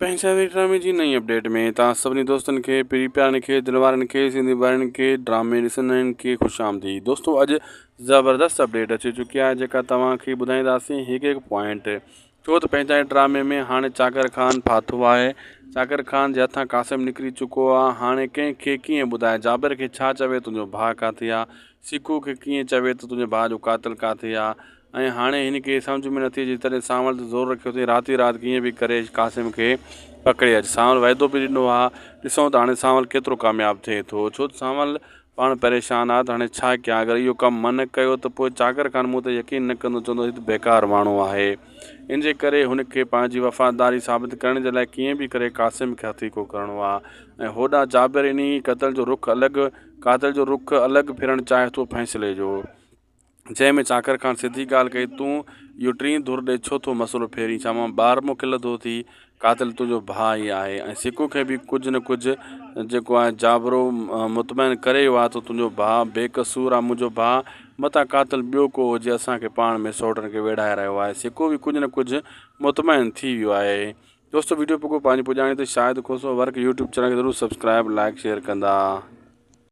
پنهنجا ڊرامي جي نئين اپڊيٽ ۾ توهان سڀني دوستن کي پري پيارن کي دل وارن کي سنڌي ڀائرن کي ڊرامي ڏسندڙن کي خوش آمديد دوستو اڄ زبردست اپڊيٽ اچي چڪي آهي جيڪا توهان کي ٻڌائينداسين هڪ هڪ پوائنٽ ڇو ته پنهنجا ڊرامي ۾ هاڻي چاڪر خان ڦاٿو آهي چاڪر خان جي هٿان قاسم نڪري چڪو آهي هاڻي ڪنهن کي ڪيئن ٻڌائي جابر کي ڇا چوي تنهنجو ڀاء ڪاٿي آهي سکو کي ڪيئن چوي ته تنهنجي ڀاء جو قاتل ڪاٿي آهي ۽ هاڻي هن کي سمجهه ۾ نٿي اچي تڏهن سانول تي زور رکيو اٿئي رات ئي رات ڪيئن به ڪري قاسم کي پڪڙي اچ. سانول وعدو به ڏنو آ. ڏسون ته هاڻي سانول ڪيترو ڪامياب ٿئي ٿو. ڇو ته سانول پاڻ پريشان آ ته هاڻي ڇا ڪيان اگر اهو ڪم من نه ڪيو ته پوء چاڪر خان مون تي يقين نه ڪندو چوندو هي ته بيڪار ماڻهو آهي. ان جي ڪري هن کي پنهنجي وفاداري ثابت ڪرڻ جي لاء ڪيئن به ڪري قاسم کي هٿيڪو ڪرڻو آ ۽ هوڏانهن جابر انهي قتل جو رخ الڳ قاتل جو رخ الڳ ڦرڻ چاهي ٿو فيصلي جو. جنهن ۾ چاڪر خان سڌي ڳالهه ڪئي، تون اهو ٽين ڌر ڏي ڇو ٿو مسئلو ڦيرين؟ ڇا مان ٻار مون کي لڌو ٿي؟ قاتل تنهنجو ڀاء ئي آهي ۽ سڪو کي به ڪجهه نه ڪجهه جيڪو آهي جابرو مطمئن ڪري ويو آهي ته تنهنجو ڀاء بي قصور آهي منهنجو ڀاء متان قاتل ٻيو ڪو هجي اسان کي پاڻ ۾ سئوٽن کي ويڙهائي رهيو آهي سڪو به ڪجهه نه ڪجهه مطمئن ٿي ويو آهي دوستو ويڊيو پڳو پنهنجي پڄاڻي تي Shahid Khoso work YouTube channel کي ضرور سبسڪرائب لائڪ شيئر ڪندا.